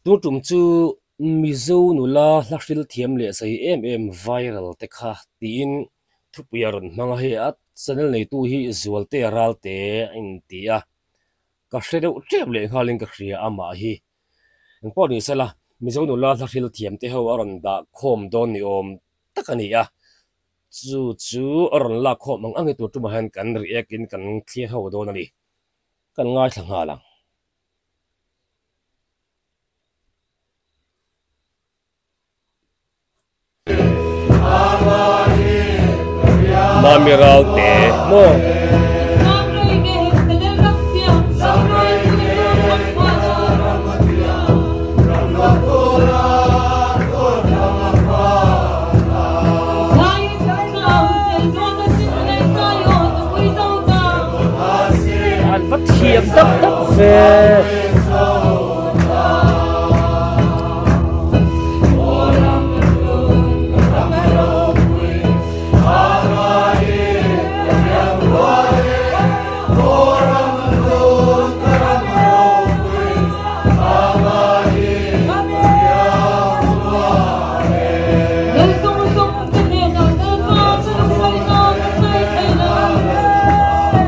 Tun tum chu Mizo nula hla hril thiam leh sei em em viral te kha tiin thupui a rawn hmang a, hei a channel neitu hi Zualte Ralte a inti a, ka hre deuh tep leh nghalin ka hria amah hi. Engpawh ni sela Mizo nula hla hril thiam te ho a rawn dah khawm dawn ni awm tak a ni a, chu chu a rawn lak khawm ang ang hi tur tumah hian kan react in kan thlir ho dawn a ni, kan ngaithla nghal ang. Mami Ralte maw? An va thiam dap dap ve.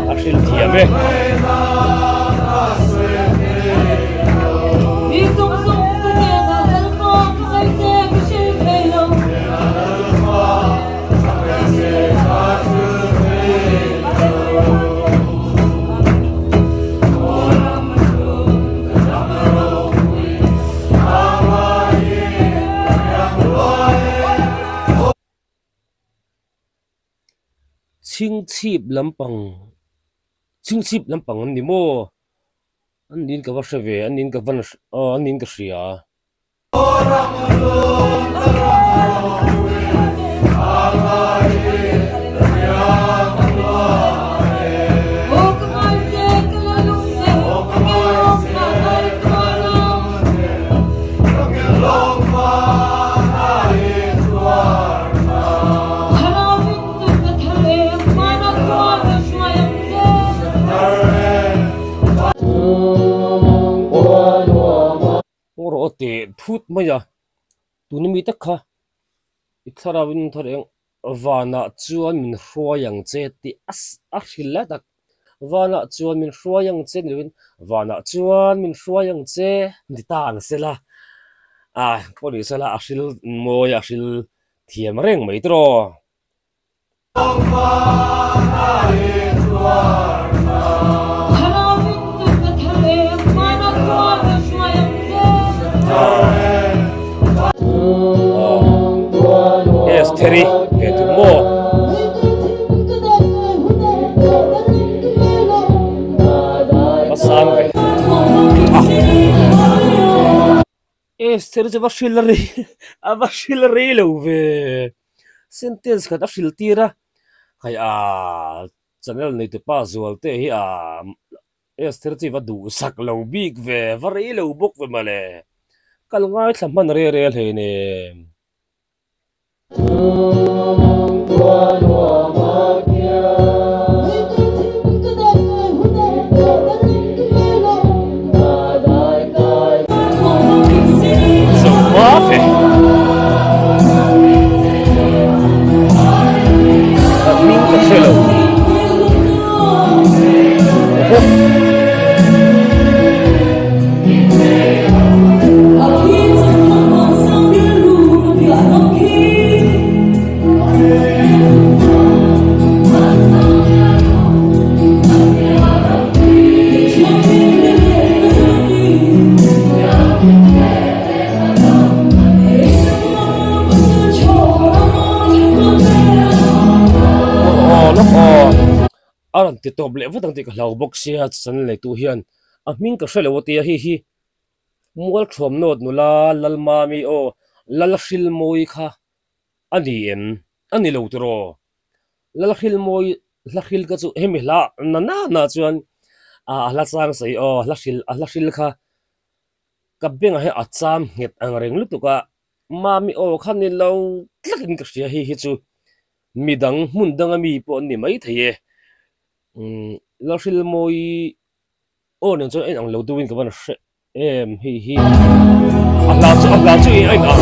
A hrilh thiam e. Chhingchhip lampang chhingchhip lampang an ni maw? An niin ka va hre ve an niin ka van aw an niin ka hria. Aw rawh teh phut mai a, tuna mi tak kha i thlarau in thar eng vanah chuan min hruai ang che tih a hrilh lai tak, vanah chuan min hruai ang che ni lovin vanah chuan min hruai ang che ni ta ang sela, a pawh ni sela a hril mawi a hril thiam reng mai tiraw. Estheri ve thung maw? Va sang ve. Estheri chu va hril rei a va hril rei lo ve. Sentence khat a hril tir a, hei ah channel nei pa Zualte hi ah Esther chu i va duhsak lo bik ve, va rei lo bawk ve mawle. Kal ngaithla hman rel rel hei nen. A rawn ti tawp leh vat ang tih ka hlau bawk sia channel neitu hian a hming ka hre lo a tia hei hi Mualthuamnawt nula Lalmami aw Lalhrilmawi kha a ni em? A ni lo tiraw? Lalhrilmawi hla hril kha chu hemi hla na na na chuan a hla chang sawi aw hla hril a hla hril kha ka bengah hian a cham nghet ang reng lutuk a, Mami aw kha ni lo tlatin ka hria hei hi chu midang hmun danga mi pawh an ni maithei e. Umm Lalhrilmawi aw nen chuan a inang lo deuhin ka van hre. em hei hi a hla chu a hla chu a in ang.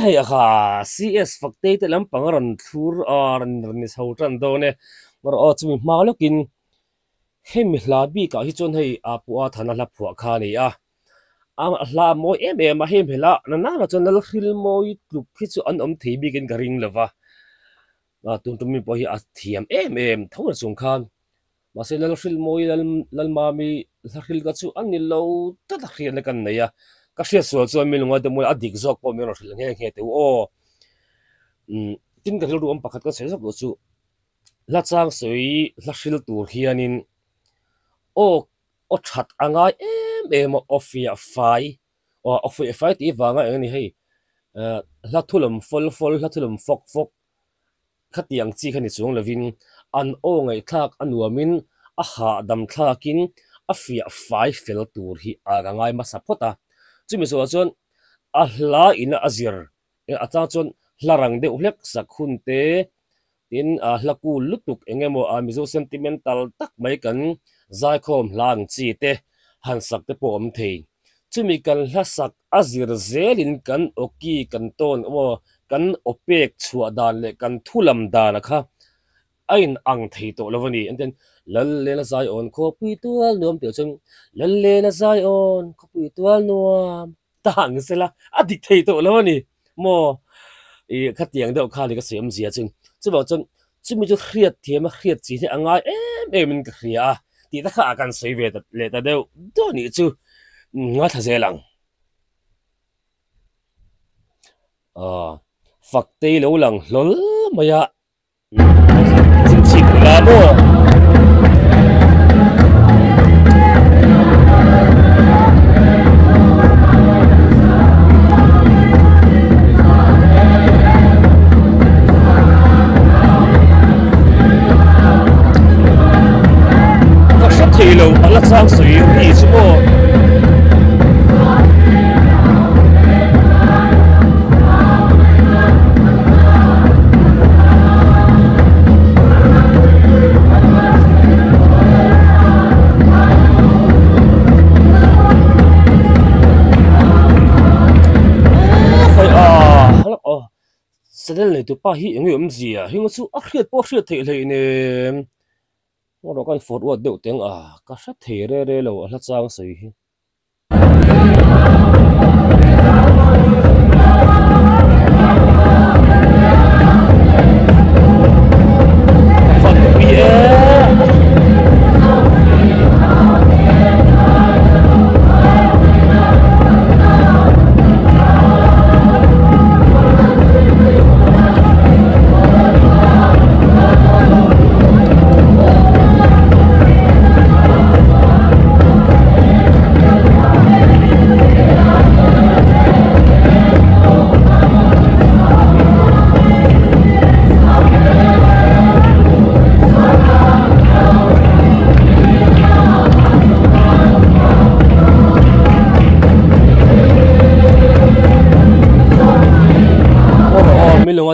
Hei a kha CS Faktei te lampang a rawn thlur a rawn ni chho tan dawn e erawh aw chumi hma lawkin hemi hla bikah hi chuan hei a pua thana hla phuah kha a ni a. A hla a mawi em em a, hei hmel a nana chuan Lalhril mawi tluk hi chu an awm thei bikin ka ring lo va, tun tum mi pawh hi a thiam em em tho na chung khan mahse Lalhril mawi Lalmami Hlahril ka chu a ni lo tlat a hriatna kan nei a, ka hriat sual chuan mi lungngai te mawi a dik zawk pawh min rawn hrilh nghe nghe teh u aw. Tin ka rilru awm pakhat ka sawi zawk duh chu hla chang sawi Hlahril tur hianin aw Aw that a ngai em em a, aw fiah fai, aw fiah fai tih vanga eng a ni hei, hla thu lawm fawl fawl, hla thu lawm fawk fawk khatiang chi kha ni chuang lovin an aw ngaihthlak a nuamin a hahdam thlakin a fiah fai fel tur hi a ka ngai hmasa phawt a. Chumi zawhah chuan a hla ina a zir a chang chuan hla rang deuh hlek sak hun te Tin, a hla kul lutuk eng emaw a Mizo sentimental tak mai kan zaikhawm hla ang chi te han sak te pawh a awm thei. Chumi kan hla sak a zir zelin kan awki kan tawn emaw kan aw pek chhuah dan leh kan thu lam dana kha a in ang thei tawh lo a ni. Engtin Lallena zaiawn khawpui tual nuam tih chuan Lallena zaiawn khawpui tual nuam ta ang sela a dik thei tawh lo a ni maw ih khatiang deuh kha ni ka sawi awmzia chu chuvang chuan chumi chu hriat thiam a hriat chi hi a ngai em em in ka hria a tih te kha a kan sawi ve ta leh ta deuh deuh a nih chu ngaithla zel ang aw Faktei lo lang hlawl mai a. Chingchip nula maw? Ka hre thei lo a la chang sawi ri chu maw? Channel nei tupa hi eng nge awmzia heng chu a hriat pawh a hriat theih hleih nen erawh kan forward deuh teng a ka hre thei re re lo a hla chang sawi hi.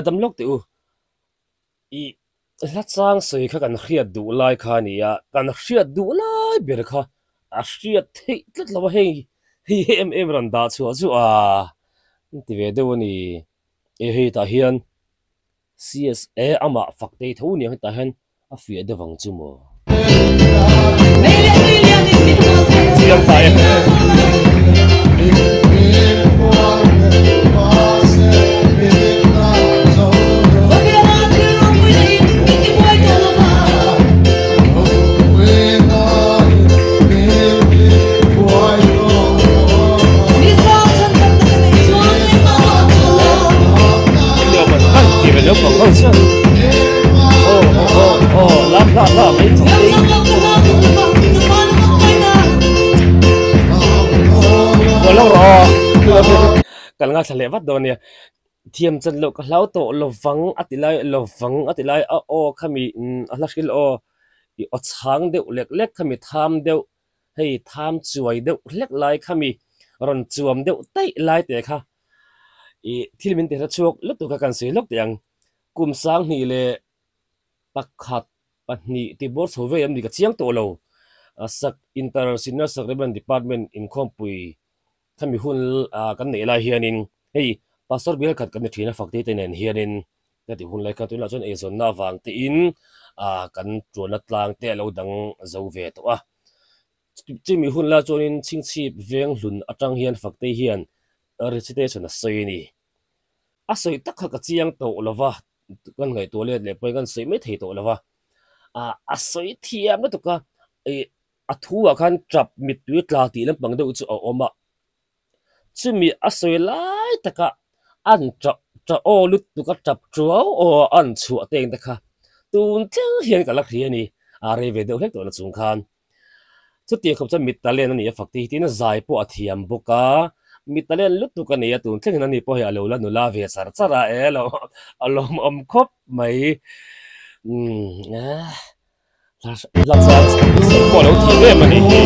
Dam lawk teh u ih hla chang sawi kha kan hriat duh lai kha a ni a kan hriat duh lai ber kha a hriat theih tlat lo a hei hei em em rawn dah chhuah chu a ti ve deuh a ni e hei tah hian C_S_A amah fak tei tho nia hetah hian a fiah deuh ang chu maw. Chiang ta e. Kan ngaithla leh vat dawn nia. Thiam chan loh ka hlau tawh lovang a ti lai lovang a ti lai a aw khami a hla hril aw i aw chhang deuh lek lek khami tham deuh hei tham chuai deuh hlek lai khami rawn chuam deuh taih lai te kha i thil min ti hre chhuak lutuk a kan sawi lawk teh ang. Kum sanghnih leh pakhat pahnih tih bawr chho vei em ni ka chiang tawh lo. Sak Inter Senior Sacrament Department inkhawmpui khami hun kan neih lai hianin hei Pastor bial khat kan ni thin a Fakte te nen hianin ka tih hun lai kha tunah chuan eizawnna avang tein kan tuanna tlang te a lo dang zo ve tawh a. Chumi hun lai chuanin chhingchhip veng hlun atang hian Fakte hian recitation a sawi a ni. A sawi tak kha ka chiang tawh lo va, kan ngaihtuah let leh pawhin kan sawi mai thei tawh lo va, ah a sawi thiam lutuk a, ih a thu ah khan tap mittui tla tih lampang deuh chu a awm a, chumi a sawi lai taka an tap tah aw lutuk a tap tuau aw a an chhuah teng te kha tun thleng hian ka la hria a ni, a rei ve deuh hlek tawh na chung khan. Chutiang khawp chuan mit talent a ni a fakte hi tin zai pawh a thiam bawk a, mit talent lutuk a nei a tun thleng hian ani pawh hi a lo la nula ve char char a e lo a lawmawm khawp mai umm hla chuan sawi pawh a lo thiam em a nih hi.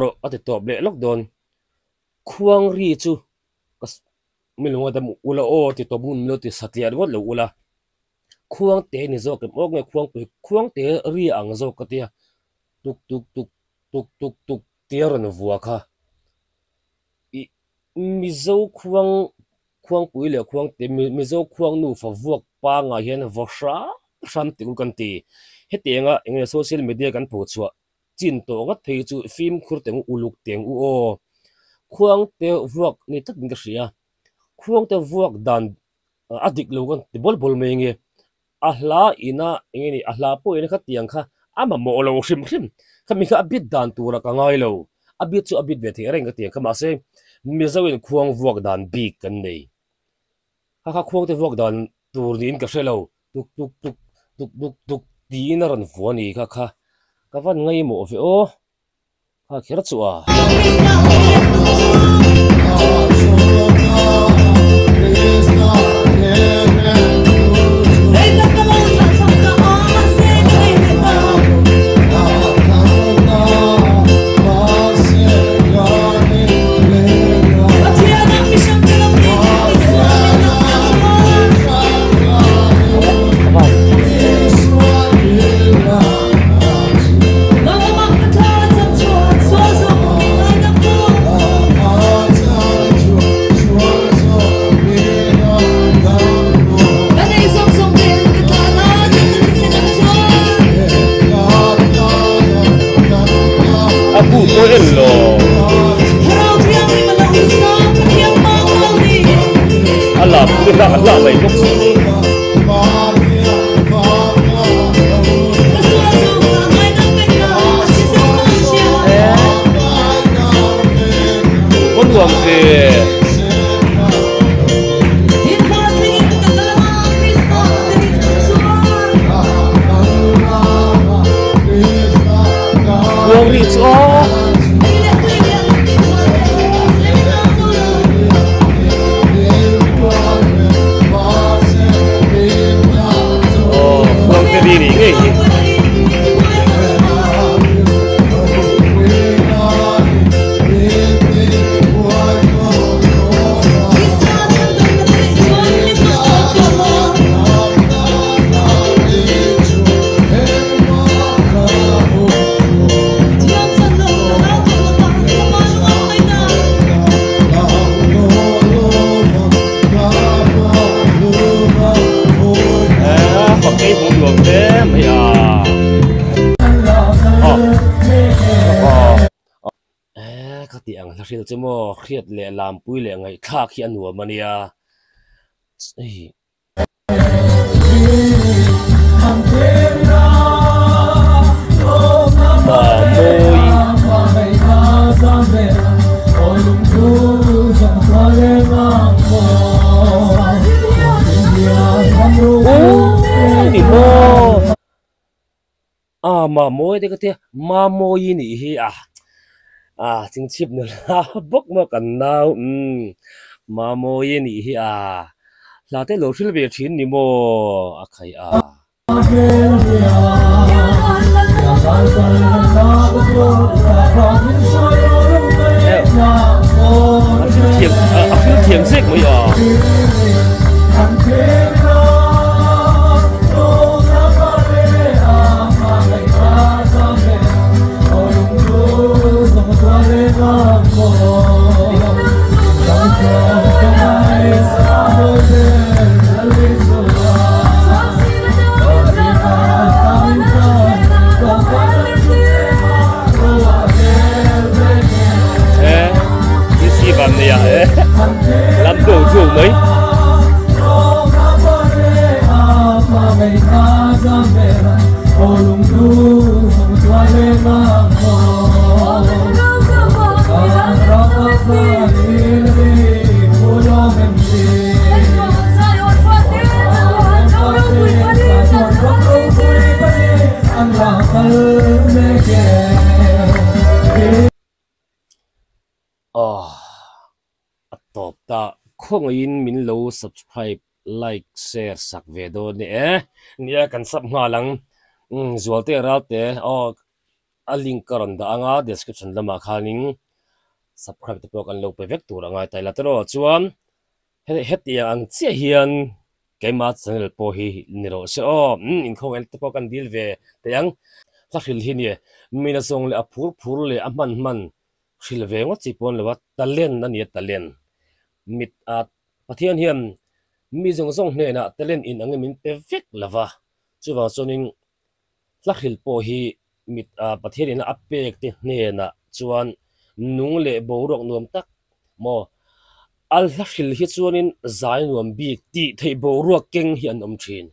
Rawh a ti tawp leh lawk dawn. Khuang ri chu ka mi lo ngawt a ula aw ti tawp hun lo ti satliah ringawt lo ula. Khuang te ni zawk em awk nge khuang pui khuang te ri ang zawk ka tia tuk tuk tuk tuk tuk tuk tia rawn vua kha. Ih Mizo khuang Khuangpui leh Khuangte Mizo khuang nufa vuak pangah hian vaw hram hram tih kan ti. Hetianga eng nge social media kan pho chhuah chin tawh ngat phei chu fimkhur teng u uluk teng u aw. Khuangte vuak ni tlatin ka hria. Khuangte vuak dan a dik lo kan ti bawl bawl mai nge. A hla ina eng nge ni a hla pawh ina khatiang kha a mamawh lo hrim hrim. Khami kha a bit dan tura ka ngai lo. A bit chu a bit ve theih reng ka ti ang kha mahse Mizo in khuang vuak dan bik kan nei. Kha kha khuang te vuak dan tur niin ka hre lo. Tuk tuk tuk tuk tuk tuk tiin a rawn vua ni kha kha ka van ngaimawh ve aw. Kha kher chu a. A bu pawh en lo. A lam pui hlah hlah mai bawk si. Ka nuam ve. Khuang ri chu aw. Aw khuang te ri nih ngei hi. Ka tih ang hla hril chu maw hriat leh lampui leh ngaihthlak hi a nuam a nia. Mawi. Mamawi te ka tia Mamawi nih hi a a chingchhip nula bawk maw kan nau umm Mamawi nih hi a hla te lo hril ve thin ni maw a khai a. A thil thiam a thil thiam zek mai a. Lam duau duau mai. Aww a tawp ta khawngaihin min lo subscribe like share sak ve dawn ni e. Nia kan sub nghal ang umm Zualte Ralte aw a link ka rawn dah anga description lamah khanin subscribe te pawh kan lo pe vek tur a ngai ta ila tawh chuan hetiang ang chiah hian keimah channel pawh hi ni rawh se aw umm inkhawng te pawh kan dil ve thei ang hla hril hi nia mina zawng leh a phur phur leh a hman hman hril ve ngawt chi pawh an lo a talent a ni a talent mit a Pathian hian mi zawng zawng hnenah talent in angin min pe vek lo va chuvang chuanin hla hril pawh hi mit a Pathian ina a pek te hnenah chuan nung leh boruak nuam tak maw a hla hril hi chuanin zai nuam bik tih theih boruak keng hi an awm thin.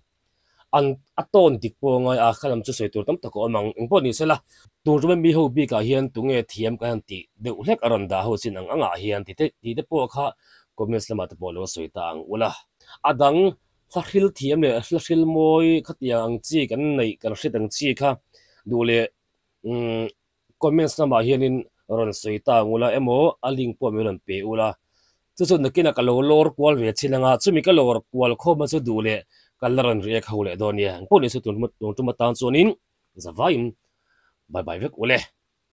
An a tawn dik pawh a ngai a, kha lam chu sawi tur tam tak a awm ang. Engpawh ni sela, tun ṭuma mi ho bikah hian tunge thiam kan han tih deuh hlek a rawn dah ho chin ang angah hian ti te tih te pawh kha comments lamah te pawh lo sawi ta ang ula. A dang hla hril thiam leh hla hril mawi khatiang ang chi kan neih kan hriat ang chi kha duh leh umm comments lamah hianin rawn sawi ta ang ula emaw a link pawh min rawn pe ula chu chu nakinah ka lo lawr kual ve chin anga chumi ka lawr kual khawm a chu duh leh ka la rawn react ho leh dawn nia engpawh ni chu tun tum atan chuanin zavaiin bye bye vek ule.